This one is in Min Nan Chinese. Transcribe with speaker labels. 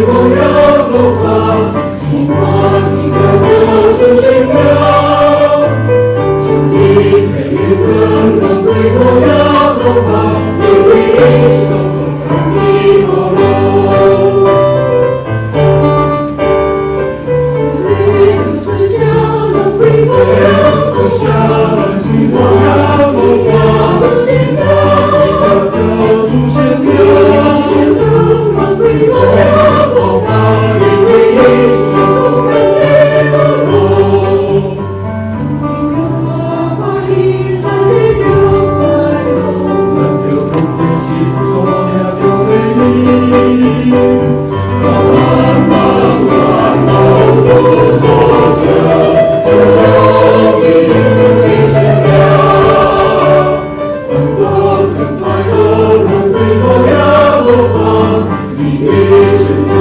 Speaker 1: 歸耶和華，心肝意表主聖名，將一切的尊榮歸予耶和華，因為伊是公義的王。主下榮歸予主下榮歸耶和華，主聖名，榮歸予耶和華，因為伊是公義的王。咱著奉天是主所命著的你，到萬邦全都主所稱，頌伊的聖名。全國全快樂榮歸予耶和華，伊的聖名。